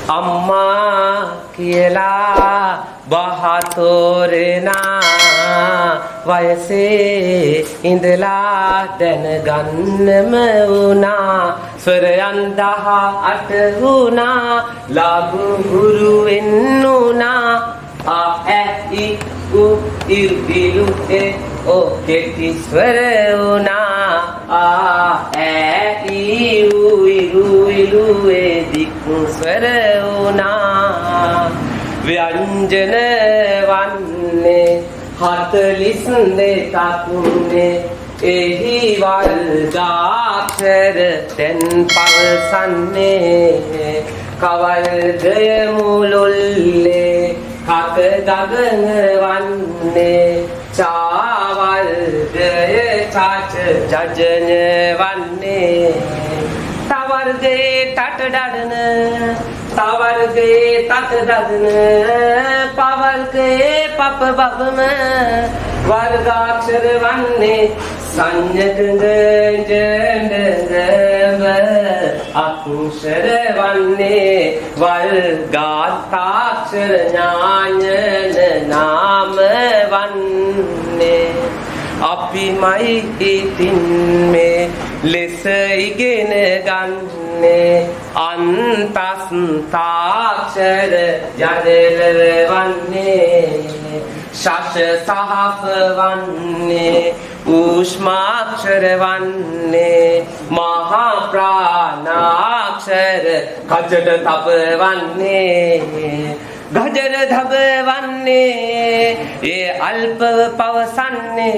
අම්මා කියලා බහ තෝරනා වයසේ ඉඳලා දැනගන්නම වුණා. ස්වරයන් 18 වුණා, ලඝු හුරු වෙන්න වුණා. ආ, ඈ, ඊ, උ, ඉරු, ඉලු, ඒ, ඕ කෙටි ස්වර වුණා. ආ, ඈ, ඊ, උ, ඉරු, ඉලු, ඒ දික් ස්වර වුණා. ව්‍යංජන වන්නේ 42ක්නේ. එහි වර්ගාක්ෂර තැන් පවසන්නේ. කවර්ගය මුළුල්ලේ කක ගගන වන්නේ. චාවර්ගය චාච ජජන වන්නේ. තවර්ගයේ ටට ඩඩන, තවර්ගයේ තත දදන, පවර්ගයේ පප බබම වර්ගාක්ෂර වන්නේ. සංජ ඩ අක්ෂර වන්නේ. වර්ගාන්තාක්ෂර ඥානන නාම වන්නේ. අපිමයි ඉතින් මේ ලෙස ඉගෙන ගන්නේ. අන්තස්තාක්ෂර යදල වන්නේ. ශෂ සහස වන්නේ. ඌෂ්මාක්ෂර වන්නේ. මහා ප්‍රාණාක්ෂර කජට තප වන්නේ. ගජර ධබ වන්නේ. ඒ අල්පව පවසන්නේ.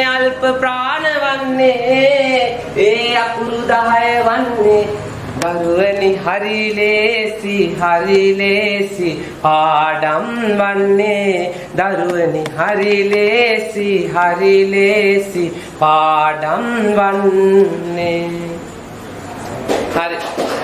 අල්ප ප්‍රාණ වන්නේ. ඒ අකුරු 10 වන්නේ. දරුවනි, හරි ලේසි, හරි ලේසි පාඩම් වන්නේ. දරුවනි, හරි ලේසි, හරි ලේසි පාඩම් වන්නේ. හරි.